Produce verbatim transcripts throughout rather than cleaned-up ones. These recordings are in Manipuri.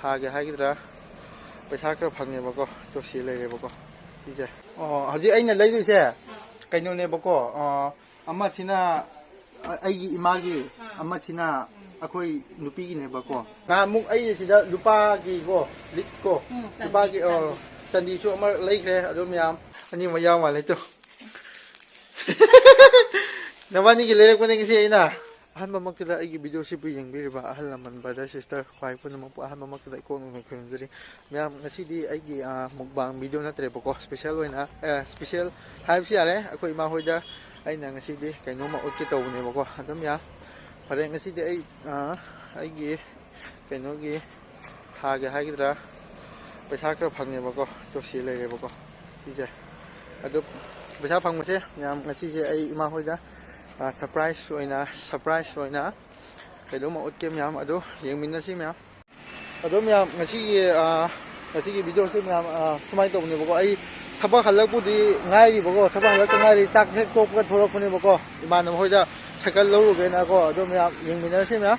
ꯊꯥꯒꯦ ꯍꯥꯏꯒꯗ꯭ꯔꯥ, ꯄꯩꯁꯥ ꯈꯔ ꯐꯪꯉꯦꯕꯀꯣ, ꯇꯣ ꯁꯤ ꯂꯩꯔꯦꯕꯀꯣ ꯁꯤꯁꯦ꯫ ꯑꯣ, ꯍꯧꯖꯤꯛ ꯑꯩꯅ ꯂꯩꯗꯣꯏꯁꯦ ꯀꯩꯅꯣꯅꯦꯕꯀꯣ, ꯑ, ꯑꯃꯁꯤꯅ ꯑ-, ꯑꯩꯒꯤ ꯏꯃꯥꯒꯤ, ꯑꯥ꯫ ꯑꯃꯁꯤꯅ ꯎꯝ꯫ ꯑꯩꯈꯣꯏ ꯅꯨꯄꯤꯒꯤꯅꯦꯕꯀꯣ꯫ ꯎꯝ, ꯎꯝ꯫ ꯅꯍꯥꯟꯃꯨꯛ ꯑꯩ ꯁꯤꯗ ꯂꯨꯄꯥꯒꯤꯀꯣ, ꯂꯤꯛꯀꯣ, ꯎꯝ, ꯆꯥꯟꯗꯤ, ꯂꯨꯄꯥꯒꯤ, ꯑ, ꯆꯥꯟꯗꯤ꯫ ꯆꯥꯟꯗꯤꯁꯨ ꯑꯃ ꯂꯩꯈ꯭ꯔꯦ꯫ ꯑꯗꯣ ꯃꯌꯥꯝ ꯑꯅꯤꯃꯛ ꯌꯥꯎ ꯃꯥꯜꯂꯦ ꯇꯨ꯫ ꯅꯕꯥꯅꯤꯒꯤ ꯂꯩꯔꯛꯄꯅꯦ ꯉꯁꯤ ꯑꯩꯅ꯫ ꯑꯍꯥꯟꯕꯃꯛꯇꯗ ꯑꯩꯒꯤ ꯚꯤꯗꯤꯑꯣꯁꯤꯕꯨ ꯌꯦꯡꯕꯤꯔꯤꯕ ꯑꯍꯜ ꯂꯃꯟ, brother, sister, ꯈ꯭ꯋꯥꯏ ꯄꯨꯝꯅꯃꯛꯄꯨ ꯑꯍꯥꯟꯕꯃꯛꯇꯗ ꯏꯀꯣꯛ ꯅꯣꯡꯅ ꯈꯨꯔꯨꯝꯖꯔꯤ꯫ ꯃꯌꯥꯝ, ꯉꯁꯤꯗꯤ ꯑꯩꯒꯤ, ꯑ, mukbang video ꯅꯠꯇ꯭ꯔꯦꯕꯀꯣ, special ꯑꯣꯏꯅ, ꯑꯦ, special ꯍꯥꯏꯕꯁꯨ ꯌꯥꯔꯦ, ꯑꯩꯈꯣꯏ ꯏꯃꯥ ꯍꯣꯏꯗ ꯑꯩꯅ ꯉꯁꯤꯗꯤ ꯀꯩꯅꯣꯝꯃ ꯎꯠꯀꯦ ꯇꯧꯕꯅꯦꯕꯀꯣ꯫ ꯑꯗꯨꯝ ꯌꯥꯝ ꯐꯔꯦ, ꯉꯁꯤꯗꯤ ꯑꯩ, ꯑ, ꯑꯩꯒꯤ ꯀꯩꯅꯣꯒꯤ ꯊꯥꯒꯦ ꯍꯥꯏꯒꯗ꯭ꯔꯥ, ꯄꯩꯁꯥ ꯈꯔ ꯐꯪꯉꯦꯕꯀꯣ, ꯇꯣ ꯁꯤ ꯂꯩꯔꯦꯕꯀꯣ ꯁꯤꯁꯦ꯫ ꯑꯗꯨ ꯄꯩꯁꯥ ꯐꯪꯕꯁꯦ ꯃꯌꯥꯝ, ꯉꯁꯤꯁꯦ ꯑꯩ ꯏꯃꯥ ꯍꯣꯏꯗ, ꯑ, surprise ꯑꯣꯏꯅ, surprise ꯑꯣꯏꯅ ꯀꯩꯅꯣꯝꯃ ꯎꯠꯀꯦ ꯃꯌꯥꯝ, ꯑꯗꯨ ꯌꯦꯡꯃꯤꯟꯅꯁꯤ ꯃꯌꯥꯝ꯫ ꯑꯗꯣ ꯃꯌꯥꯝ, ꯉꯁꯤꯒꯤ, ꯑ, ꯉꯁꯤꯒꯤ videoꯁꯦ ꯃꯌꯥꯝ, ꯑ, ꯁꯨꯃꯥꯏꯅ ꯇꯧꯕꯅꯦꯕꯀꯣ꯫ ꯑꯩ ꯊꯕꯛ ꯍꯜꯂꯛꯄꯨꯗꯤ ꯉꯥꯏꯔꯤꯕꯀꯣ, ꯊꯕꯛ ꯍꯜꯂꯛꯇ ꯉꯥꯏꯔꯤ, ꯆꯥꯛ ꯍꯦꯛ ꯇꯣꯛꯄꯒ ꯊꯣꯛꯂꯛꯄꯅꯦꯕꯀꯣ, ꯏꯃꯥꯟꯅꯕ ꯍꯣꯏꯗ ꯁꯥꯏꯀꯜ ꯂꯧꯔꯨꯒꯦꯅꯀꯣ꯫ ꯑꯗꯣ ꯃꯌꯥꯝ ꯌꯦꯡꯃꯤꯟꯅꯔꯁꯤ ꯃꯌꯥꯝ꯫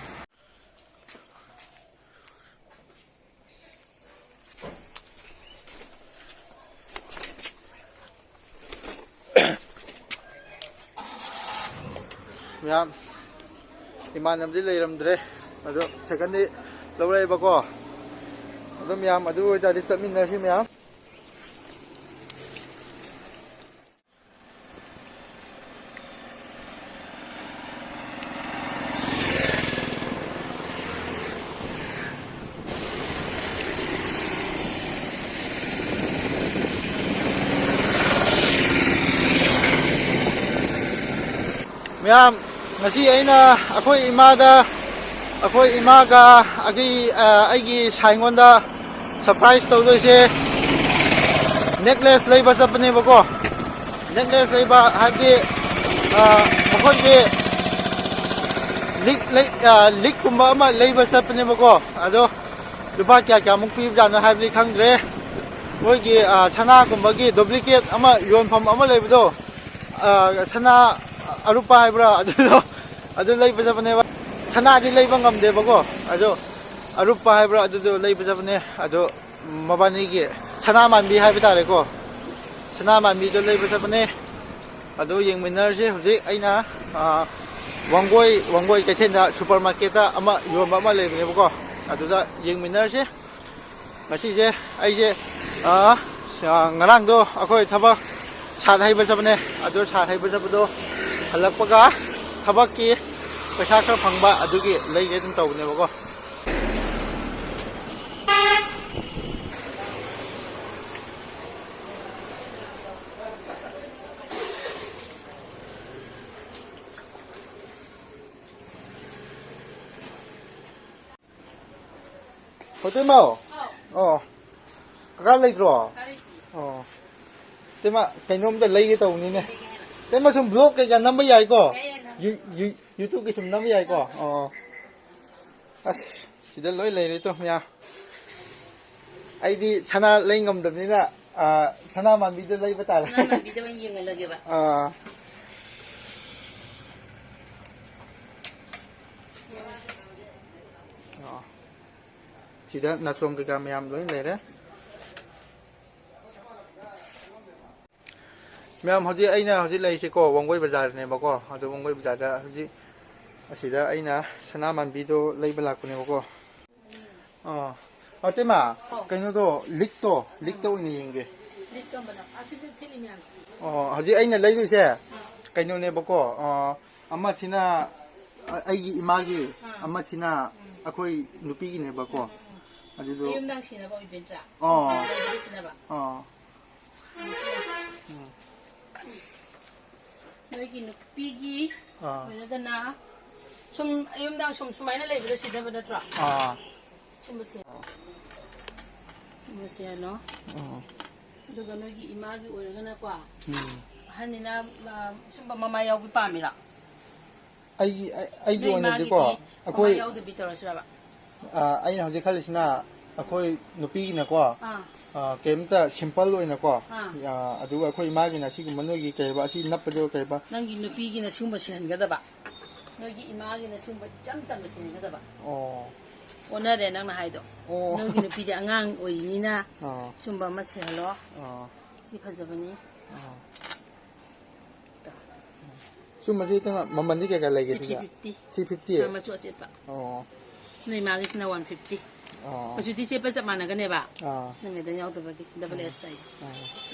ꯃꯌꯥꯝ, ꯏꯃꯥꯟꯅꯕꯗꯤ ꯂꯩꯔꯝꯗ꯭ꯔꯦ, ꯑꯗꯣ ꯁꯥꯏꯀꯜꯗꯤ ꯂꯧꯔꯛꯑꯦꯕꯀꯣ꯫ ꯑꯗꯣ ꯃꯌꯥꯝ, ꯑꯗꯨ ꯑꯣꯏꯇꯥꯔꯗꯤ ꯆꯠꯃꯤꯟꯅꯁꯤ ꯃꯌꯥꯝ꯫ ꯃꯌꯥꯝ, ꯉꯁꯤ ꯑꯩꯅ ꯑꯩꯈꯣꯏ ꯏꯃꯥꯗ, ꯑꯩꯈꯣꯏ ꯏꯃꯥꯒ ꯑꯩꯒꯤ, ꯑ, ꯑꯩꯒꯤ ꯁꯥꯏꯉꯣꯟꯗ surprise ꯇꯧꯗꯣꯏꯁꯦ, necklace ꯂꯩꯕ ꯆꯠꯄꯅꯦꯕꯀꯣ꯫ Necklace ꯂꯩꯕ ꯍꯥꯏꯕꯗꯤ, ꯑ, ꯃꯈꯣꯏꯒꯤ ꯂꯤꯛ ꯂꯩ-, ꯑ, ꯂꯤꯛꯀꯨꯝꯕ ꯑꯃ ꯂꯩꯕ ꯆꯠꯄꯅꯦꯕꯀꯣ꯫ ꯑꯗꯣ ꯂꯨꯄꯥ ꯀꯌꯥ ꯀꯌꯥꯃꯨꯛ ꯄꯤꯕꯖꯥꯠꯅꯣ ꯍꯥꯏꯕꯗꯤ ꯈꯪꯗ꯭ꯔꯦ꯫ ꯃꯣꯏꯒꯤ, ꯑ, ꯁꯅꯥꯒꯨꯝꯕꯒꯤ duplicate ꯑꯃ ꯌꯣꯟꯐꯝ ꯑꯃ ꯂꯩꯕꯗꯣ, ꯑ, ꯁꯅꯥ ꯑꯔꯨꯞꯄ ꯍꯥꯏꯕ꯭ꯔꯥ, ꯑꯗꯨꯗꯣ, ꯑꯗꯨ ꯂꯩꯕ ꯆꯠꯄꯅꯦꯕ꯫ ꯁꯅꯥꯗꯤ ꯂꯩꯕ ꯉꯝꯗꯦꯕꯀꯣ, ꯑꯗꯣ ꯑꯔꯨꯞꯄ ꯍꯥꯏꯕ꯭ꯔꯥ, ꯑꯗꯨꯗꯣ ꯂꯩꯕ ꯆꯠꯄꯅꯦ꯫ ꯑꯗꯣ ꯃꯕꯥꯅꯤꯒꯤ ꯁꯅꯥ ꯃꯥꯟꯕꯤ ꯍꯥꯏꯕ ꯇꯥꯔꯦꯀꯣ, ꯁꯅꯥ ꯃꯥꯟꯕꯤꯗꯣ ꯂꯩꯕ ꯆꯠꯄꯅꯦ꯫ ꯑꯗꯣ ꯌꯦꯡꯃꯤꯟꯅꯔꯁꯦ꯫ ꯍꯧꯖꯤꯛ ꯑꯩꯅ, ꯑ, ꯋꯥꯡꯒꯣꯏ, ꯋꯥꯡꯒꯣꯏ ꯀꯩꯊꯦꯜꯗ ꯁꯨꯄꯔ ꯃꯥꯔꯀꯦꯠꯇ ꯑꯃ ꯌꯣꯟꯕ ꯑꯃ ꯂꯩꯕꯅꯦꯕꯀꯣ, ꯑꯗꯨꯗ ꯌꯦꯡꯃꯤꯟꯅꯔꯁꯦ꯫ ꯉꯁꯤꯁꯦ ꯑꯩꯁꯦ, ꯑ, ꯑ, ꯉꯔꯥꯡꯗꯣ ꯑꯩꯈꯣꯏ ꯊꯕꯛ ꯁꯥꯠ ꯍꯩꯕ ꯆꯠꯄꯅꯦ꯫ ꯑꯗꯣ ꯁꯥꯠ ꯍꯩꯕ ꯆꯠꯄꯗꯣ ꯍꯜꯂꯛꯄꯒ ꯊꯕꯛꯀꯤ ꯄꯩꯁꯥ ꯈꯔ ꯐꯪꯕ ꯑꯗꯨꯒꯤ ꯂꯩꯒꯦ ꯑꯗꯨꯝ ꯇꯧꯕꯅꯦꯕꯀꯣ꯫ ꯍꯣ, ꯇꯩꯃꯥ꯫ ꯑꯣ꯫ ꯀꯀꯥ ꯂꯩꯇ꯭ꯔꯣ? ꯑꯣ꯫ ꯇꯩꯃꯥ, ꯀꯩꯅꯣꯝꯇ ꯂꯩꯒꯦ ꯇꯧꯕꯅꯤꯅꯦ꯫ ꯇꯩꯃꯥ, ꯁꯨꯝ vlog ꯀꯩꯀꯥ ꯅꯝꯕ ꯌꯥꯏꯀꯣ? ꯌꯥꯏ, ꯌꯥꯏ, ꯅꯝꯃꯣ꯫ ꯌꯨ-, ꯌꯨ-, YouTube-ꯀꯤ ꯁꯨꯝ ꯅꯝꯕ ꯌꯥꯏꯀꯣ? ꯑꯣ꯫ ꯑꯁ, ꯁꯤꯗ ꯂꯣꯏ ꯂꯩꯔꯦ ꯇꯣ, ꯃꯌꯥꯝ꯫ ꯑꯩꯗꯤ ꯁꯅꯥ ꯂꯩ ꯉꯝꯗꯕꯅꯤꯅ, ꯑ, ꯁꯅꯥ ꯃꯥꯟꯕꯤꯗ ꯂꯩꯕ ꯇꯥꯔꯦ꯫ ꯁꯅꯥ ꯃꯥꯟꯕꯤꯗ ꯑꯣꯏꯅ ꯌꯦꯡꯍꯜꯂꯒꯦꯕ꯫ ꯑꯥ꯫ ꯑꯥ꯫ ꯁꯤꯗ ꯅꯥꯆꯣꯝ ꯀꯩꯀꯥ ꯃꯌꯥꯝ ꯂꯣꯏ ꯂꯩꯔꯦ꯫ ꯃꯌꯥꯝ, ꯍꯧꯖꯤꯛ ꯑꯩꯅ ꯍꯧꯖꯤꯛ ꯂꯩꯔꯤꯁꯦꯀꯣ, ꯋꯥꯡꯒꯣꯏ ꯕꯖꯥꯔꯅꯦꯕꯀꯣ꯫ ꯑꯗꯣ ꯋꯥꯡꯒꯣꯏ ꯕꯖꯥꯔꯗ ꯍꯧꯖꯤꯛ ꯑꯁꯤꯗ ꯑꯩꯅ ꯁꯅꯥ ꯃꯥꯟꯕꯤꯗꯣ ꯂꯩꯕ ꯂꯥꯛꯄꯅꯦꯕꯀꯣ꯫ ꯑꯥ꯫ ꯑꯇꯩꯃ, ꯑꯧ꯫ ꯀꯩꯅꯣꯗꯣ, ꯂꯤꯛꯇꯣ, ꯂꯤꯛꯇ ꯑꯣꯏꯅ ꯌꯦꯡꯒꯦ꯫ ꯂꯤꯛ ꯀꯔꯝꯕꯅꯣ? ꯑꯁꯤꯗ ꯊꯦꯠꯂꯤ ꯃꯌꯥꯝꯁꯤꯗꯤ꯫ ꯑꯣ, ꯍꯧꯖꯤꯛ ꯑꯩꯅ ꯂꯩꯗꯣꯏꯁꯦ ꯑꯥ꯫ ꯀꯩꯅꯣꯅꯦꯕꯀꯣ, ꯑꯥ, ꯑꯃꯁꯤꯅ ꯑ-, ꯑꯩꯒꯤ ꯏꯃꯥꯒꯤ, ꯑꯥ꯫ ꯑꯃꯁꯤꯅ ꯎꯝ꯫ ꯑꯩꯈꯣꯏ ꯅꯨꯄꯤꯒꯤꯅꯦꯕꯀꯣ꯫ ꯎꯝ, ꯎꯝ, ꯎꯝ꯫ ꯑꯗꯨꯗꯣ ꯅꯌꯨꯝꯗꯪ ꯁꯤꯅꯕ ꯑꯣꯏꯗꯣꯏ ꯅꯠꯇ꯭ꯔꯥ? ꯑꯥ꯫ ꯂꯩꯕꯗ ꯁꯤꯅꯕ? ꯑꯥ꯫ ꯎꯝ꯫ ꯅꯣꯏꯒꯤ ꯅꯨꯄꯤꯒꯤ ꯑꯥ꯫ ꯑꯣꯏꯔꯒꯅ ꯁꯨꯝ ꯑꯌꯨꯝꯗ ꯁꯨꯝ ꯁꯨꯃꯥꯏꯅ ꯂꯩꯕꯗ ꯁꯤꯗꯕ ꯅꯠꯇ꯭ꯔꯣ? ꯑꯥ꯫ ꯁꯨꯝꯕꯁꯦ꯫ ꯁꯨꯝꯕꯁꯦ ꯌꯥꯅꯣ? ꯑꯥ꯫ ꯑꯗꯨꯒ ꯅꯣꯏꯒꯤ ꯏꯃꯥꯒꯤ ꯑꯣꯏꯔꯒꯅꯀꯣ, ꯎꯝ꯫ ꯑꯍꯟꯅꯤꯅ, ꯑ, ꯁꯨꯝꯕ ꯃꯃꯥꯏ ꯌꯥꯎꯕꯤ ꯄꯥꯝꯃꯤꯔꯣ? ꯑꯩꯒꯤ, ꯑꯩ-, ꯑꯩꯒꯤ ꯅꯣꯏ ꯑꯣꯏꯅꯗꯤꯀꯣ, ꯏꯃꯥꯒꯤꯗꯤ ꯑꯩꯈꯣꯏ ꯃꯃꯥꯏ ꯌꯥꯎꯗꯕꯤ ꯇꯧꯔꯁꯤꯔꯕ? ꯑ, ꯑꯩꯅ ꯍꯧꯖꯤꯛ ꯈꯜꯂꯤꯁꯤꯅ ꯑꯩꯈꯣꯏ ꯅꯨꯄꯤꯒꯤꯅꯀꯣ, ꯑꯥ꯫ ꯑ, ꯀꯩꯝꯇ simple ꯑꯣꯏꯅꯀꯣ, ꯑꯥ꯫ ꯑ, ꯑꯗꯨꯒ ꯑꯩꯈꯣꯏ ꯏꯃꯥꯒꯤꯅ ꯁꯤꯒꯨꯝꯕ ꯅꯣꯏꯒꯤ ꯀꯩ ꯍꯥꯏꯕ, ꯑꯁꯤ ꯅꯞꯄꯗꯣ ꯀꯩ ꯍꯥꯏꯕ? ꯅꯪꯒꯤ ꯅꯨꯄꯤꯒꯤꯅ ꯁꯤꯒꯨꯝꯕ ꯁꯤꯍꯟꯒꯗꯕ, ꯅꯣꯏꯒꯤ ꯏꯃꯥꯒꯤꯅ ꯁꯤꯒꯨꯝꯕ ꯏꯆꯝ ꯆꯝꯕ ꯁꯤꯍꯟꯒꯗꯕ꯫ ꯑꯣ꯫ ꯑꯣꯟꯅꯔꯦ ꯅꯪꯅ ꯍꯥꯏꯗꯣ꯫ ꯑꯣ꯫ ꯅꯣꯏꯒꯤ ꯅꯨꯄꯤꯗꯤ ꯑꯉꯥꯡ ꯑꯣꯏꯔꯤꯅꯤꯅ ꯑꯣ꯫ ꯁꯨꯝꯕ ꯑꯃ ꯁꯤꯍꯜꯂꯣ꯫ ꯑꯣ꯫ ꯁꯤ ꯐꯖꯕꯅꯤ꯫ ꯑꯣ꯫ ꯁꯨꯝꯕꯁꯤ ꯏꯇꯩꯃ ꯃꯃꯜꯗꯤ ꯀꯌꯥ ꯀꯌꯥ ꯂꯩꯒꯦ ꯁꯤ ꯁꯤꯁꯦ? Three fifty꯫ Three fifty? ꯑꯥ, ꯃꯆꯨ ꯑꯆꯦꯠꯄ꯫ ꯑꯣ꯫ ꯅꯣꯏ ꯃꯥꯒꯤꯁꯤꯅ one fifty꯫ ꯑꯣ꯫ ꯃꯆꯨꯗꯤ ꯆꯦꯠꯄ ꯆꯞ ꯃꯥꯟꯅꯒꯅꯦꯕ꯫ ꯑꯥ꯫ ꯅꯣꯏ ꯃꯦꯗꯜ ꯌꯥꯎꯗꯕꯒꯤ double S ꯍꯥꯏ꯫ ꯑꯥ꯫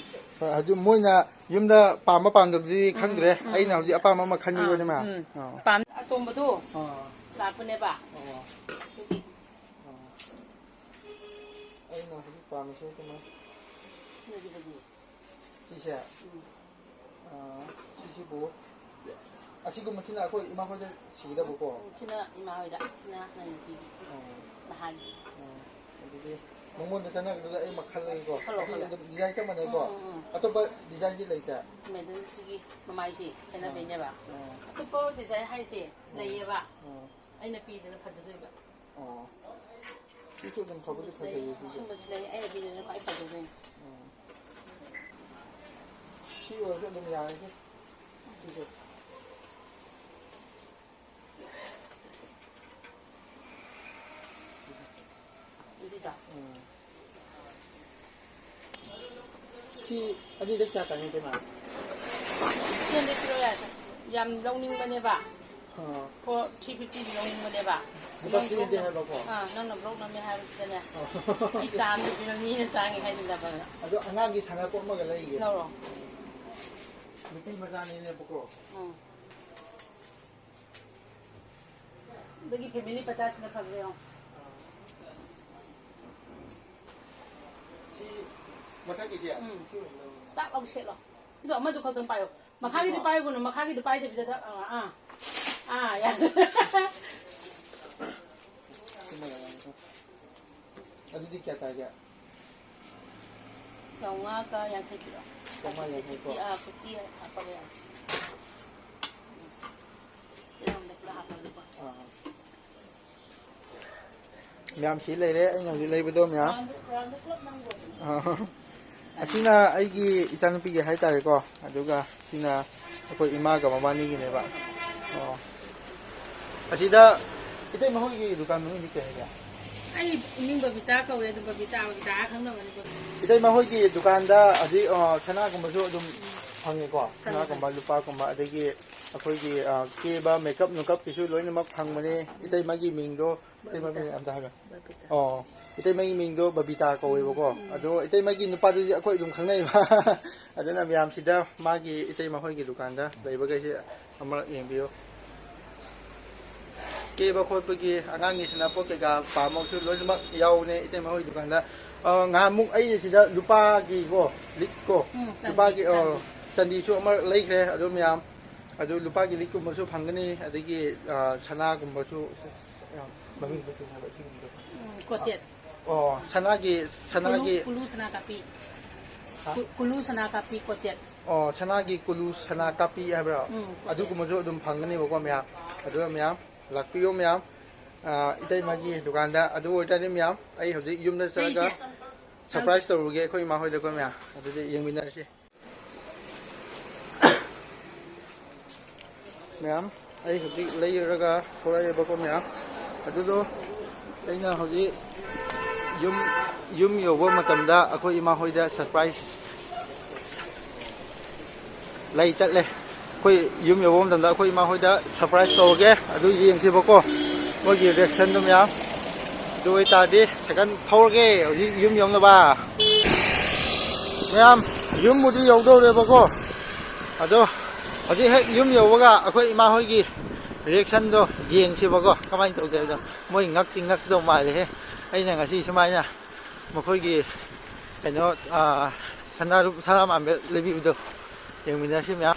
ꯍꯣꯏ, ꯑꯗꯨ ꯃꯣꯏꯅ ꯌꯨꯝꯗ ꯄꯥꯝꯕ ꯄꯥꯝꯗꯕꯗꯤ ꯎꯝ, ꯈꯪꯗ꯭ꯔꯦ꯫ ꯎꯝ꯫ ꯑꯩꯅ ꯍꯧꯖꯤꯛ ꯑꯄꯥꯝꯕ ꯑꯃ ꯑꯥ, ꯈꯟꯕꯤꯕꯅꯦ ꯃꯥ꯫ ꯎꯝ꯫ ꯑꯥ꯫ ꯄꯥꯝ-, ꯑꯇꯣꯝꯕꯗꯣ ꯑꯥ꯫ ꯂꯥꯛꯄꯅꯦꯕ꯫ ꯑꯣ꯫ ꯑꯗꯨꯒꯤ꯫ ꯑꯥ꯫ ꯑꯩꯅ ꯍꯧꯖꯤꯛ ꯄꯥꯝꯃꯤꯁꯦ ꯀꯩꯅꯣ꯫ ꯁꯤꯅꯗꯤ ꯐꯖꯩ꯫ ꯁꯤꯁꯦ? ꯎꯝ꯫ ꯑꯥ, ꯁꯤꯁꯤꯕꯨ, ꯑꯁꯤꯒꯨꯝꯕꯁꯤꯅ ꯑꯩꯈꯣꯏ ꯏꯃꯥ ꯍꯣꯏꯗ ꯁꯤꯒꯗꯕꯀꯣ? ꯎꯝ, ꯁꯤꯅ ꯏꯃꯥ ꯍꯣꯏꯗ, ꯁꯤꯅ ꯅꯪ ꯅꯨꯄꯤꯒꯤ꯫ ꯑꯣ꯫ ꯅꯍꯥꯒꯤ꯫ ꯑꯣ, ꯑꯗꯨꯗꯤ ꯃꯉꯣꯟꯗ ꯆꯠꯅꯒꯗꯕꯗ ꯑꯩ ꯃꯈꯜ ꯂꯩꯀꯣ? ꯈꯜꯂꯣ, ꯑꯁꯤ ꯈꯜꯂꯣ꯫ ꯑꯗꯨꯝ design ꯆꯞ ꯃꯥꯟꯅꯩꯀꯣ? ꯎꯝ, ꯎꯝ, ꯎꯝ꯫ ꯑꯇꯣꯞꯄ designꯗꯤ ꯂꯩꯇꯦ? ꯃꯦꯗꯜ ꯁꯤꯒꯤ ꯃꯃꯥꯏꯁꯤ ꯈꯦꯠꯅꯕꯩꯅꯦꯕ꯫ ꯑꯣ꯫ ꯑꯇꯣꯞꯄ design ꯍꯥꯏꯁꯦ ꯑꯣ꯫ ꯂꯩꯌꯦꯕ꯫ ꯑꯣ꯫ ꯑꯩꯅ ꯄꯤꯗꯅ ꯐꯖꯗꯣꯏꯕ꯫ ꯑꯣ꯫ ꯁꯤꯁꯨ ꯑꯗꯨꯝ ꯐꯕꯨꯗꯤ ꯁꯨꯝꯕꯁꯨ ꯂꯩ, ꯐꯖꯩꯌꯦ ꯁꯤꯁꯨ꯫ ꯁꯨꯝꯕꯁꯨ ꯂꯩ꯫ ꯑꯩꯅ ꯄꯤꯗꯅ ꯈ꯭ꯋꯥꯏ ꯐꯖꯗꯣꯏꯅꯦ꯫ ꯑꯣ꯫ ꯁꯤ ꯑꯣꯏꯔꯁꯨ ꯑꯗꯨꯝ ꯌꯥꯔꯦꯁꯦ꯫ ꯁꯤꯁꯨ꯫ ꯑꯗꯨꯗ꯫ ꯎꯝ꯫ ꯁꯤ ꯑꯅꯤꯗ ꯀꯌꯥ ꯇꯥꯏꯅꯣ, ꯏꯇꯩꯃ? Three hundred ꯄꯤꯔꯣ ꯌꯥꯔꯦ꯫ ꯌꯥꯝ ꯂꯧꯅꯤꯡꯕꯅꯦꯕ꯫ ꯑꯥ꯫ Four, three fifty ꯗꯤ ꯂꯧꯅꯤꯡꯕꯅꯦꯕ꯫ ꯂꯨꯄꯥ three hundred ꯍꯥꯏꯕꯀꯣ? ꯑꯥ, ꯅꯪꯅ block ꯅꯝꯃꯦ ꯍꯥꯏꯕꯗꯨꯗꯅꯦ꯫ ꯑꯣ꯫ ꯑꯩ ꯇꯥ ꯑꯃꯗꯤ ꯄꯤꯔꯝꯃꯤ, ꯃꯤꯅ ꯇꯥꯡꯉꯦ ꯍꯥꯏꯗꯅꯕꯅ꯫ ꯑꯗꯣ ꯑꯉꯥꯡꯒꯤ ꯁꯥꯟꯅꯄꯣꯠ ꯑꯃꯒ ꯂꯩꯒꯦ꯫ ꯂꯧꯔꯣ꯫ ꯅꯨꯄꯤ ꯃꯆꯥꯅꯤꯅꯦꯕꯀꯣ꯫ ꯎꯝ꯫ ꯑꯗꯒꯤ family ꯄꯇꯥꯁꯤꯅ ꯐꯕ꯭ꯔꯥ ꯌꯦꯡꯉꯣ꯫ ꯁꯤ ꯃꯊꯛꯀꯤꯁꯦ? ꯎꯝ꯫ ꯁꯤ ꯑꯣꯏꯅ ꯂꯧꯔꯒꯦ꯫ ꯇꯥꯛ ꯂꯥꯎ ꯁꯦꯠꯂꯣ꯫ ꯑꯗꯣ ꯑꯃꯗꯨ ꯈꯛꯇꯪ ꯄꯥꯏꯌꯣ꯫ ꯃꯈꯥꯒꯤꯗꯤ ꯄꯥꯏꯒꯅꯨ, ꯃꯈꯥꯒꯤꯗꯤ ꯄꯥꯏꯗꯕꯤꯗ ꯗꯛ-, ꯑꯥ, ꯑꯥ꯫ ꯑꯥ, ꯌꯥꯔꯦ꯫ ꯁꯤꯃ ꯂꯧꯔꯒꯦ꯫ ꯑꯗꯨꯗꯤ ꯀꯌꯥ ꯇꯥꯒꯦ? ꯆꯥꯝꯃꯉꯥꯒ ꯌꯥꯡꯈꯩ ꯄꯤꯔꯣ꯫ ꯆꯥꯝꯃꯉꯥ ꯌꯥꯡꯈꯩ ꯀꯣ? Fifty, ꯑꯥ, fifty ꯍꯥꯞꯄꯒ ꯌꯥꯔꯦ꯫ ꯁꯤ ꯔꯥꯎꯟꯗ ꯄꯨꯂꯞ ꯍꯥꯞꯄꯒꯀꯣ꯫ ꯑꯥ꯫ ꯃꯌꯥꯝ ꯁꯤ ꯂꯩꯔꯦ, ꯑꯩꯅ ꯍꯧꯖꯤꯛ ꯂꯩꯕꯗꯣ ꯃꯌꯥꯝ꯫ ꯔꯥꯎꯟꯗ, ꯔꯥꯎꯟꯗ ꯄꯨꯂꯞ ꯅꯪꯕ ꯑꯣꯏꯗꯣꯏꯅꯦ꯫ ꯑꯥ꯫ ꯑꯁꯤꯅ ꯑꯩꯒꯤ ꯏꯆꯥꯅꯨꯄꯤꯒꯤ ꯍꯥꯏꯇꯥꯔꯦꯀꯣ, ꯑꯗꯨꯒ ꯁꯤꯅ ꯑꯩꯈꯣꯏ ꯏꯃꯥꯒ ꯃꯕꯥꯅꯤꯒꯤꯅꯦꯕ꯫ ꯑꯣ꯫ ꯑꯁꯤꯗ ꯏꯇꯩꯃ ꯍꯣꯏꯒꯤ ꯗꯨꯀꯥꯟ ꯃꯃꯤꯡꯗꯤ ꯀꯩ ꯍꯥꯏꯒꯦ? ꯑꯩ ꯃꯤꯡ ꯕꯕꯤꯇꯥ ꯀꯧꯋꯦ, ꯑꯗꯨꯝ ꯕꯕꯤꯇꯥ, ꯕꯕꯤꯇꯥ ꯈꯪꯅꯕꯅꯤ꯫ ꯏꯇꯩꯃ ꯍꯣꯏꯒꯤ ꯗꯨꯀꯥꯟꯗ ꯍꯧꯖꯤꯛ, ꯑ, ꯁꯅꯥꯒꯨꯝꯕꯁꯨ ꯑꯗꯨꯝ ꯐꯪꯉꯦꯀꯣ? ꯐꯪꯉꯦ, ꯁꯅꯥꯒꯨꯝꯕ, ꯐꯪꯉꯦ꯫ ꯂꯨꯄꯥꯒꯨꯝꯕ, ꯑꯗꯒꯤ ꯑꯩꯈꯣꯏꯒꯤ, ꯑ, ꯀꯦꯕ, ꯃꯦꯀꯞ ꯅꯨꯀꯞꯀꯤꯁꯨ ꯂꯣꯏꯅꯃꯛ ꯐꯪꯕꯅꯦ꯫ ꯏꯇꯩꯃꯒꯤ ꯃꯤꯡꯗꯣ, ꯏꯇꯩꯃꯒꯤ ꯕꯕꯤꯇꯥ꯫ ꯃꯤꯡ ꯑꯝꯇ ꯍꯥꯏꯔꯣ꯫ ꯕꯕꯤꯇꯥ꯫ ꯑꯣ, ꯏꯇꯩꯃꯒꯤ ꯃꯤꯡꯗꯣ ꯕꯕꯤꯇꯥ ꯀꯧꯋꯦꯕꯀꯣ꯫ ꯎꯝ꯫ ꯑꯗꯣ ꯏꯇꯩꯃꯒꯤ ꯅꯨꯄꯥꯗꯨꯗꯤ ꯑꯩꯈꯣꯏ ꯑꯗꯨꯝ ꯈꯪꯅꯩꯕ꯫ ꯑꯗꯨꯅ ꯃꯌꯥꯝꯁꯤꯗ ꯃꯥꯒꯤ ꯏꯇꯩꯃ ꯍꯣꯏꯒꯤ ꯗꯨꯀꯥꯟꯗ ꯂꯩꯕꯈꯩꯁꯦ ꯑꯃꯔꯛ ꯌꯦꯡꯕꯤꯌꯨ꯫ ꯀꯦꯕ ꯈꯣꯠꯄꯒꯤ ꯑꯉꯥꯡꯒꯤ ꯁꯥꯟꯅꯄꯣꯠ ꯀꯩꯀꯥ ꯄꯥꯝꯃꯁꯨ ꯂꯣꯏꯅꯃꯛ ꯌꯥꯎꯕꯅꯦ ꯏꯇꯩꯃ ꯍꯣꯏ ꯗꯨꯀꯥꯟꯗ꯫ ꯑ, ꯉꯍꯥꯟꯃꯨꯛ ꯑꯩ ꯁꯤꯗ ꯂꯨꯄꯥꯒꯤꯀꯣ, ꯂꯤꯛꯀꯣ, ꯎꯝ, ꯆꯥꯟꯗꯤ, ꯂꯨꯄꯥꯒꯤ, ꯑ, ꯆꯥꯟꯗꯤ꯫ ꯆꯥꯟꯗꯤꯁꯨ ꯑꯃ ꯂꯩꯈ꯭ꯔꯦ꯫ ꯑꯗꯨ ꯃꯌꯥꯝ, ꯑꯗꯨ ꯂꯨꯄꯥꯒꯤ ꯂꯤꯛꯀꯨꯝꯕꯁꯨ ꯐꯪꯒꯅꯤ, ꯑꯗꯒꯤ, ꯑ, ꯁꯅꯥꯒꯨꯝꯕꯁꯨ, ꯃꯃꯤꯡꯗꯣ ꯀꯩ ꯍꯥꯏꯕ ꯁꯤꯒꯨꯝꯕꯗꯣ? ꯎꯝ, ꯀꯣꯇꯦꯠ꯫ ꯑꯣ, ꯁꯅꯥꯒꯤ, ꯁꯅꯥꯒꯤ ꯀꯨꯂꯨ, ꯀꯨꯂꯨ ꯁꯅꯥ ꯀꯥꯞꯄꯤ꯫ ꯍꯥ? ꯀꯨ-, ꯀꯨꯂꯨ ꯁꯅꯥ ꯀꯥꯞꯄꯤ ꯀꯣꯇꯦꯠ꯫ ꯑꯣ, ꯁꯅꯥꯒꯤ ꯀꯨꯂꯨ ꯁꯅꯥ ꯀꯥꯞꯄꯤ ꯍꯥꯏꯕ꯭ꯔꯣ? ꯎꯝ, ꯀꯣꯇꯦꯠ꯫ ꯑꯗꯨꯒꯨꯝꯕꯁꯨ ꯑꯗꯨꯝ ꯐꯪꯒꯅꯦꯕꯀꯣ ꯃꯌꯥꯝ꯫ ꯑꯗꯨꯒ ꯃꯌꯥꯝ ꯂꯥꯛꯄꯤꯌꯣ ꯃꯌꯥꯝ꯫ ꯑ, ꯏꯇꯩꯃꯒꯤ ꯗꯨꯀꯥꯟꯗ꯫ ꯑꯗꯨ ꯑꯣꯏꯇꯥꯔꯗꯤ ꯃꯌꯥꯝ, ꯑꯩ ꯍꯧꯖꯤꯛ ꯌꯨꯝꯗ ꯆꯠꯂꯒ ꯀꯩꯁꯦ? Surprise ꯇꯧꯔꯨꯒꯦ ꯑꯩꯈꯣꯏ ꯏꯃꯥ ꯍꯣꯏꯗꯀꯣ ꯃꯌꯥꯝ꯫ ꯑꯗꯨꯗꯤ ꯌꯦꯡꯃꯤꯟꯅꯔꯁꯤ꯫ ꯃꯌꯥꯝ, ꯑꯩ ꯍꯧꯖꯤꯛ ꯂꯩꯔꯒ ꯊꯣꯔꯛꯑꯦꯕꯀꯣ ꯃꯌꯥꯝ꯫ ꯑꯗꯨꯗꯣ ꯑꯩꯅ ꯍꯧꯖꯤꯛ ꯌꯨꯝ, ꯌꯨꯝ ꯌꯧꯕ ꯃꯇꯝꯗ ꯑꯩꯈꯣꯏ ꯏꯃꯥ ꯍꯣꯏꯗ surprise ꯂꯩ ꯇꯠꯂꯦ꯫ ꯑꯩꯈꯣꯏ ꯌꯨꯝ ꯌꯧꯕ ꯃꯇꯝꯗ ꯑꯩꯈꯣꯏ ꯏꯃꯥ ꯍꯣꯏꯗ surprise ꯇꯧꯔꯒꯦ꯫ ꯑꯗꯨ ꯌꯦꯡꯁꯦꯕꯀꯣ, ꯃꯣꯏꯒꯤ reactionꯗꯣ ꯃꯌꯥꯝ꯫ ꯑꯗꯨ ꯑꯣꯏꯇꯥꯔꯗꯤ ꯁꯥꯏꯀꯜ ꯊꯧꯔꯒꯦ ꯍꯧꯖꯤꯛ ꯌꯨꯝ ꯌꯧꯅꯕ꯫ ꯃꯌꯥꯝ, ꯌꯨꯝꯕꯨꯗꯤ ꯌꯧꯗꯧꯔꯦꯕꯀꯣ, ꯑꯗꯣ ꯍꯧꯖꯤꯛ ꯍꯦꯛ ꯌꯨꯝ ꯌꯧꯕꯒ ꯑꯩꯈꯣꯏ ꯏꯃꯥ ꯍꯣꯏꯒꯤ reactionꯗꯣ ꯌꯦꯡꯁꯦꯕꯀꯣ, ꯀꯃꯥꯏꯅ ꯇꯧꯒꯦ ꯍꯥꯏꯕꯗꯣ꯫ ꯃꯣꯏ ꯉꯛꯇꯤ ꯉꯛꯀꯗꯧ ꯃꯥꯜꯂꯦꯍꯦ, ꯑꯩꯅ ꯉꯁꯤ ꯁꯨꯃꯥꯏꯅ ꯃꯈꯣꯏꯒꯤ ꯀꯩꯅꯣ, ꯑꯥ, ꯁꯅꯥ ꯂꯨ-, ꯁꯅꯥ ꯃꯥꯟꯕ ꯂꯩꯕꯤꯕꯗꯣ ꯌꯦꯡꯃꯤꯟꯅꯁꯤ ꯃꯌꯥꯝ꯫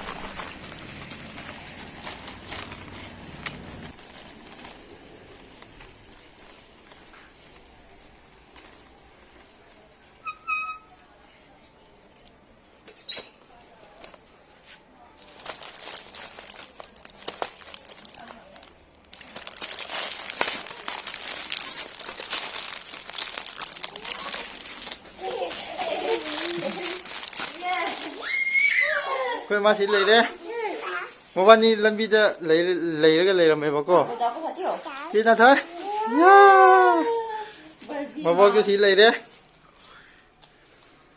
ꯑꯩꯈꯣꯏ ꯃꯥꯁꯤ ꯂꯩꯔꯦ꯫ ꯃꯕꯥꯅꯤ ꯂꯝꯕꯤꯗ ꯂꯩꯔ- ꯂꯩꯔꯒ ꯂꯩꯔꯝꯃꯦꯕꯀꯣ꯫ ꯆꯥꯎ, ꯆꯥꯎ, ꯆꯥꯎ꯫ ꯁꯤ ꯅꯥꯊꯣꯏ꯫ ꯌꯥ! ꯕꯥꯔꯕꯤ ꯃꯕꯣꯛꯁꯨ ꯃꯥ꯫ ꯁꯤ ꯂꯩꯔꯦ꯫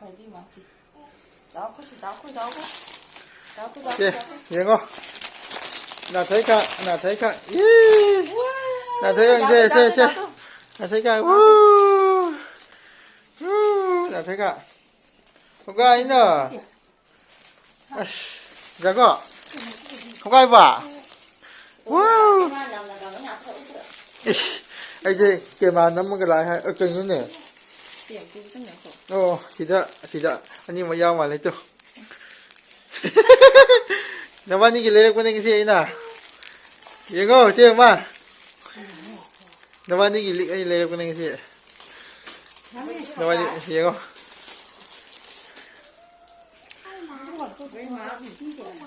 ꯕꯥꯔꯕꯤ ꯃꯥ ꯁꯤ꯫ ꯆꯥꯎ, ꯈꯨꯠꯁꯤ ꯆꯥꯎ, ꯈꯨꯠ ꯆꯥꯎ, ꯈꯨꯠ꯫ ꯆꯥꯎ, ꯈꯨꯠ ꯆꯥꯎ, ꯁꯦ, ꯈꯨꯠ ꯆꯥꯎ, ꯈꯨꯠ꯫ ꯌꯦꯡꯉꯣ꯫ ꯅꯥꯊꯣꯏ ꯈ-, ꯅꯥꯊꯣꯏ ꯈ-, ꯏ! ꯋꯥ! ꯅꯥꯊꯣꯏ ꯈ-, ꯆꯥꯎ, ꯁꯦ, ꯁꯦ, ꯆꯥꯎ, ꯁꯦ꯫ ꯆꯥꯎ, ꯆꯥꯎ꯫ ꯅꯥꯊꯣꯏ ꯈ-, ꯆꯥꯎ, ꯎ! ꯆꯥꯎ꯫ ꯎ! ꯅꯥꯊꯣꯏ ꯈ-꯫ ꯀꯀꯥ, ꯑꯩꯅ꯫ ꯑꯁ, ꯖꯥꯀꯣ꯫ ꯈꯣꯡꯒꯥꯏꯕ꯫ ꯋꯥꯎ! ꯏꯁ, ꯑꯩꯁꯦ ꯀꯦꯃꯦꯔꯥ ꯅꯝꯃꯒ ꯂꯥꯛꯑꯦ ꯍꯥꯏ, ꯑ, ꯀꯩꯅꯣꯅꯦ? ꯑꯣ, ꯁꯤꯗ, ꯁꯤꯗ ꯑꯅꯤꯃꯛ ꯌꯥꯎ ꯃꯥꯜꯂꯦ ꯇꯨ꯫ ꯅꯕꯥꯅꯤꯒꯤ ꯂꯩꯔꯛꯄꯅꯦ ꯉꯁꯤ ꯑꯩꯅ꯫ ꯌꯦꯡꯉꯣ, ꯏꯆꯦ ꯑꯃ꯫ ꯅꯕꯥꯅꯤꯒꯤ ꯂꯤꯛ ꯑꯩ ꯂꯩꯔꯛꯄꯅꯦ ꯉꯁꯤ꯫ ꯅꯕꯥꯅꯤ ꯌꯦꯡꯉꯣ꯫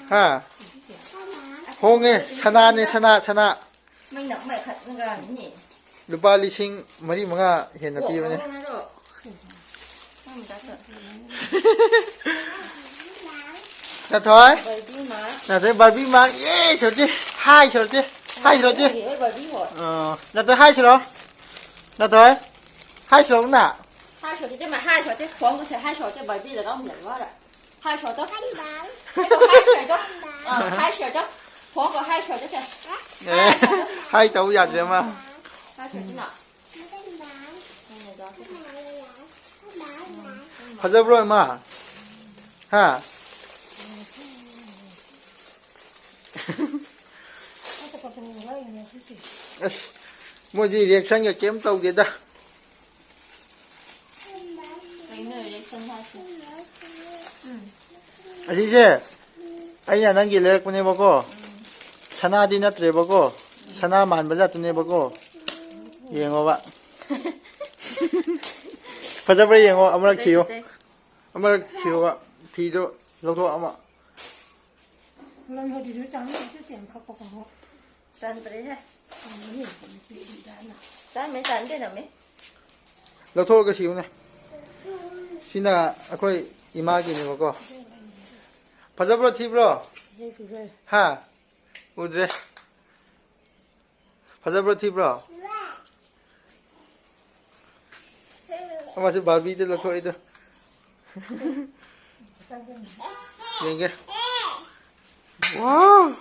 ꯍꯥ? ꯍꯣꯡꯉꯦ, ꯁꯅꯥꯅꯦ, ꯁꯅꯥ, ꯁꯅꯥ꯫ ꯂꯨꯄꯥ ꯂꯤꯁꯤꯡ ꯃꯔꯤ ꯃꯉꯥ ꯍꯦꯟꯅ ꯄꯤꯕꯅꯦ꯫ ꯅꯥꯊꯣꯏ? ꯅꯥꯊꯣꯏ, ꯕꯥꯔꯕꯤ ꯃꯥ꯫ ꯑꯦ, ꯁꯣꯔꯇꯤ꯫ ꯍꯥꯏ, ꯁꯣꯔꯇꯤ꯫ ꯍꯥꯏ, ꯁꯣꯔꯇꯤ꯫ ꯑ, ꯅꯥꯊꯣꯏ, ꯍꯥꯏ, ꯁꯣꯔꯣ꯫ ꯅꯥꯊꯣꯏ? ꯍꯥꯏ, ꯁꯣꯔꯣ, ꯅ꯫ ꯍꯥꯏ, ꯁꯣꯔꯇꯤ, ꯍꯥꯏ, ꯁꯣꯔꯇꯤ꯫ ꯐꯣꯟꯒꯁꯦ ꯍꯥꯏ, ꯁꯣꯔꯇꯤ, ꯕꯥꯔꯕꯤ ꯂꯒꯥꯎ ꯂꯩꯕ ꯋꯥꯔ꯫ ꯍꯥꯏ ꯁꯣꯔꯇꯣ꯫ ꯍꯥꯏ ꯁꯣꯔꯇꯣ꯫ ꯑ, ꯍꯥꯏ ꯁꯣꯔꯇꯣ꯫ ꯐꯣꯟꯒ ꯍꯥꯏ ꯁꯣꯔꯇꯣ ꯁꯦ꯫ ꯑꯦ, ꯍꯥꯏ ꯇꯧ ꯌꯥꯗ꯭ꯔꯦ ꯃꯥ꯫ ꯍꯥꯏ ꯁꯣꯔꯇꯣ ꯅ꯫ ꯐꯖꯕ꯭ꯔꯣ, ꯏꯃꯥ? ꯍꯥ? ꯑꯁ, ꯃꯣꯏꯗꯤ ꯔꯤꯌꯦꯛꯁꯟꯒ ꯀꯩꯝ ꯇꯧꯗꯦꯗ꯫ ꯀꯩꯅꯣ ꯔꯤꯌꯦꯛꯁꯟ ꯍꯥꯏꯁꯦ? ꯎꯝ꯫ ꯑꯁꯤꯁꯦ ꯑꯩꯅ ꯅꯪꯒꯤ ꯂꯩꯔꯛꯄꯅꯦꯕꯀꯣ꯫ ꯎꯝ꯫ ꯁꯅꯥꯗꯤ ꯅꯠꯇ꯭ꯔꯦꯕꯀꯣ꯫ ꯁꯅꯥ ꯃꯥꯟꯕ ꯖꯥꯠꯇꯨꯅꯦꯕꯀꯣ꯫ ꯌꯦꯡꯉꯣꯕ꯫ ꯐꯖꯕ꯭ꯔꯥ ꯌꯦꯡꯉꯣ, ꯑꯃꯨꯔꯛ ꯐꯖꯩ, ꯊꯤꯌꯣ꯫ ꯐꯖꯩ꯫ ꯑꯃꯨꯔꯛ ꯊꯤꯌꯣꯕ꯫ ꯐꯤꯗꯣ ꯂꯧꯊꯣꯛ ꯑꯃ꯫ ꯂꯪ ꯍꯧꯖꯤꯛꯁꯨ ꯆꯥꯝꯃ ꯆꯦꯡ ꯈꯛꯄ ꯀꯥꯡꯍꯧ꯫ ꯆꯟꯗ꯭ꯔꯦꯍꯦ꯫ ꯆꯥꯝꯃꯅꯤ ꯍꯧꯖꯤꯛꯇꯤ ꯏꯟꯗ꯭ꯔꯥꯅ꯫ ꯆꯥꯝꯃꯦ, ꯆꯟꯗꯦ ꯅꯝꯃꯦ꯫ ꯂꯧꯊꯣꯛꯑꯒ ꯁꯤꯌꯨꯅꯦ꯫ ꯁꯤꯅ ꯑꯩꯈꯣꯏ ꯏꯃꯥꯒꯤꯅꯦꯕꯀꯣ꯫ ꯐꯖꯕ꯭ꯔꯣ ꯊꯤꯕ꯭ꯔꯣ? ꯍꯥ? ꯎꯗ꯭ꯔꯦ꯫ ꯐꯖꯕ꯭ꯔꯣ ꯊꯤꯕ꯭ꯔꯣ? ꯑꯃꯁꯨ ꯕꯥꯔꯕꯤꯗ ꯂꯧꯊꯣꯛꯏꯗꯣ꯫ ꯌꯦꯡꯒꯦ꯫ ꯋꯥꯎ!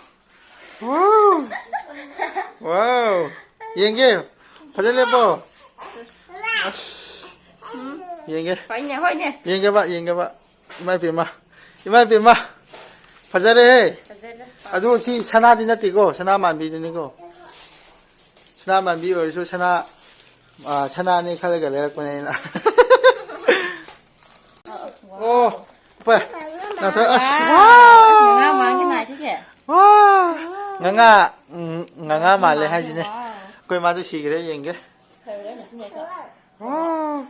ꯋꯥꯎ! ꯋꯥꯎ! ꯌꯦꯡꯒꯦ꯫ ꯐꯖꯅ ꯂꯦꯞꯄꯣ꯫ ꯑꯁ꯫ ꯌꯦꯡꯒꯦ꯫ ꯍꯣꯏꯅꯦ, ꯍꯣꯏꯅꯦ꯫ ꯌꯦꯡꯒꯦꯕ, ꯌꯦꯡꯒꯦꯕ꯫ ꯏꯃꯥ ꯏꯄꯦꯝꯃ꯫ ꯏꯃꯥ ꯏꯄꯦꯝꯃ꯫ ꯐꯖꯔꯦꯍꯦ꯫ ꯐꯖꯔꯦ꯫ ꯑꯗꯨ ꯁꯤ ꯁꯅꯥꯗꯤ ꯅꯠꯇꯦꯀꯣ, ꯁꯅꯥ ꯃꯥꯟꯕꯤꯗꯨꯅꯤꯀꯣ꯫ ꯁꯅꯥ ꯃꯥꯟꯕꯤ ꯑꯣꯏꯔꯁꯨ ꯁꯅꯥ, ꯑ, ꯁꯅꯥꯅꯦ ꯈꯜꯂꯒ ꯂꯩꯔꯛꯄꯅꯦ ꯑꯩꯅ꯫ ꯑꯣ, ꯄꯥ, ꯅꯥꯊꯣꯏ, ꯑꯁ, ꯋꯥꯎ! ꯋꯥꯎ! ꯑꯁ, ꯉꯉꯥ ꯃꯥꯟꯒꯤ ꯅꯥꯏ ꯁꯤꯗꯤ꯫ ꯋꯥꯎ! ꯉꯉꯥ, ꯎꯝ, ꯉꯉꯥ ꯃꯥꯜꯂꯦ ꯍꯥꯏꯁꯤꯅꯦ꯫ ꯋꯥꯎ! ꯑꯩꯈꯣꯏ ꯃꯥꯗꯨ ꯁꯤꯈ꯭ꯔꯦ, ꯌꯦꯡꯒꯦ꯫ ꯋꯥꯎ!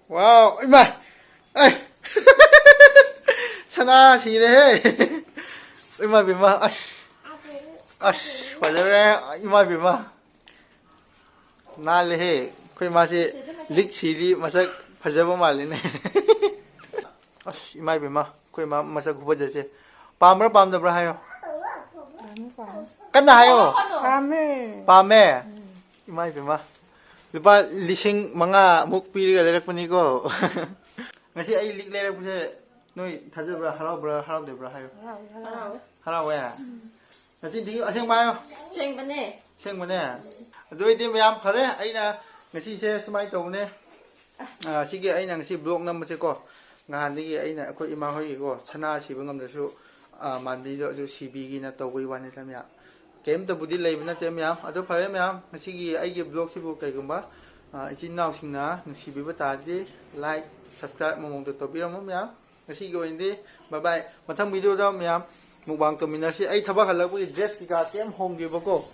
ꯋꯥꯎ, ꯏꯃꯥ! ꯑꯩ! ꯁꯅꯥ ꯁꯤꯔꯦꯍꯦ! ꯏꯃꯥ ꯏꯕꯦꯝꯃ, ꯑꯁ! ꯑꯁ, ꯐꯖꯔꯦ, ꯏꯃꯥ ꯏꯕꯦꯝꯃ! ꯅꯥꯜꯂꯦꯍꯦ! ꯑꯩꯈꯣꯏ ꯃꯥꯁꯦ ꯂꯤꯛ ꯁꯤꯔꯤ ꯃꯁꯛ ꯐꯖꯕ ꯃꯥꯜꯂꯤꯅꯦ꯫ ꯑꯁ, ꯏꯃꯥ ꯏꯕꯦꯝꯃ, ꯑꯩꯈꯣꯏ ꯃꯥ ꯃꯁꯛ ꯈꯨꯐꯖꯁꯦ꯫ ꯄꯥꯝꯕ꯭ꯔꯥ ꯄꯥꯝꯗꯕ꯭ꯔꯥ ꯍꯥꯏꯌꯣ꯫ ꯄꯥꯝꯃꯦ, ꯄꯥꯝꯃꯦ꯫ ꯀꯟꯅ ꯍꯥꯏꯌꯣ꯫ ꯄꯥꯝꯃꯦ꯫ ꯄꯥꯝꯃꯦ? ꯎꯝ꯫ ꯏꯃꯥ ꯏꯕꯦꯝꯃ, ꯂꯨꯄꯥ ꯂꯤꯁꯤꯡ ꯃꯉꯥꯃꯨꯛ ꯄꯤꯔꯒ ꯂꯩꯔꯛꯄꯅꯤꯀꯣ꯫ ꯉꯁꯤ ꯑꯩ ꯂꯤꯛ ꯂꯩꯔꯛꯄꯁꯦ ꯅꯣꯏ ꯊꯥꯖꯕ꯭ꯔꯥ, ꯍꯔꯥꯎꯕ꯭ꯔꯥ, ꯍꯔꯥꯎꯗꯕ꯭ꯔꯥ ꯍꯥꯏꯌꯣ꯫ ꯍꯔꯥꯎꯋꯦ, ꯍꯔꯥꯎꯋꯦ꯫ ꯍꯔꯥꯎꯋꯦ? ꯎꯝ꯫ ꯅꯆꯤꯟ ꯊꯤꯒꯅꯨ, ꯑꯁꯦꯡꯕ ꯍꯥꯏꯌꯣ꯫ ꯑꯁꯦꯡꯕꯅꯦ꯫ ꯑꯁꯦꯡꯕꯅꯦ? ꯑꯗꯨ ꯑꯣꯏꯗꯤ ꯃꯌꯥꯝ ꯐꯔꯦ, ꯑꯩꯅ ꯉꯁꯤꯁꯦ ꯁꯨꯃꯥꯏꯅ ꯇꯧꯕꯅꯦ꯫ ꯑ, ꯁꯤꯒꯤ ꯑꯩꯅ ꯉꯁꯤ vlog ꯅꯝꯕꯁꯦꯀꯣ, ꯅꯍꯥꯟꯗꯒꯤ ꯑꯩꯅ ꯑꯩꯈꯣꯏ ꯏꯃꯥ ꯍꯣꯏꯒꯤꯀꯣ, ꯁꯅꯥ ꯁꯤꯕ ꯉꯝꯗ꯭ꯔꯁꯨ, ꯑ, ꯃꯥꯟꯕꯤꯗꯣ ꯑꯗꯨ ꯁꯤꯕꯤꯒꯦꯅ ꯇꯧꯕꯒꯤ ꯋꯥꯅꯤꯗ ꯃꯌꯥꯝ꯫ ꯀꯩꯝꯇꯕꯨꯗꯤ ꯂꯩꯕ ꯅꯠꯇꯦ ꯃꯌꯥꯝ꯫ ꯑꯗꯨ ꯐꯔꯦ ꯃꯌꯥꯝ, ꯉꯁꯤꯒꯤ ꯑꯩꯒꯤ vlog ꯁꯤꯕꯨ ꯀꯩꯒꯨꯝꯕ, ꯑ, ꯏꯆꯤꯟ ꯏꯅꯥꯎꯁꯤꯡꯅ ꯅꯨꯡꯁꯤꯕꯤꯕ ꯇꯥꯔꯗꯤ like, subscribe ꯑꯃꯃꯝꯇ ꯇꯧꯕꯤꯔꯝꯃꯣ ꯃꯌꯥꯝ꯫ ꯉꯁꯤꯒꯤ ꯑꯣꯏꯅꯗꯤ bye bye꯫ ꯃꯊꯪ video ꯗ ꯃꯌꯥꯝ mukbang ꯇꯧꯃꯤꯟꯅꯁꯤ꯫ ꯑꯩ ꯊꯕꯛ ꯍꯜꯂꯛꯄꯒꯤ dress ꯀꯩꯀꯥ ꯀꯩꯝ ꯍꯣꯡꯗ꯭ꯔꯤꯕꯀꯣ꯫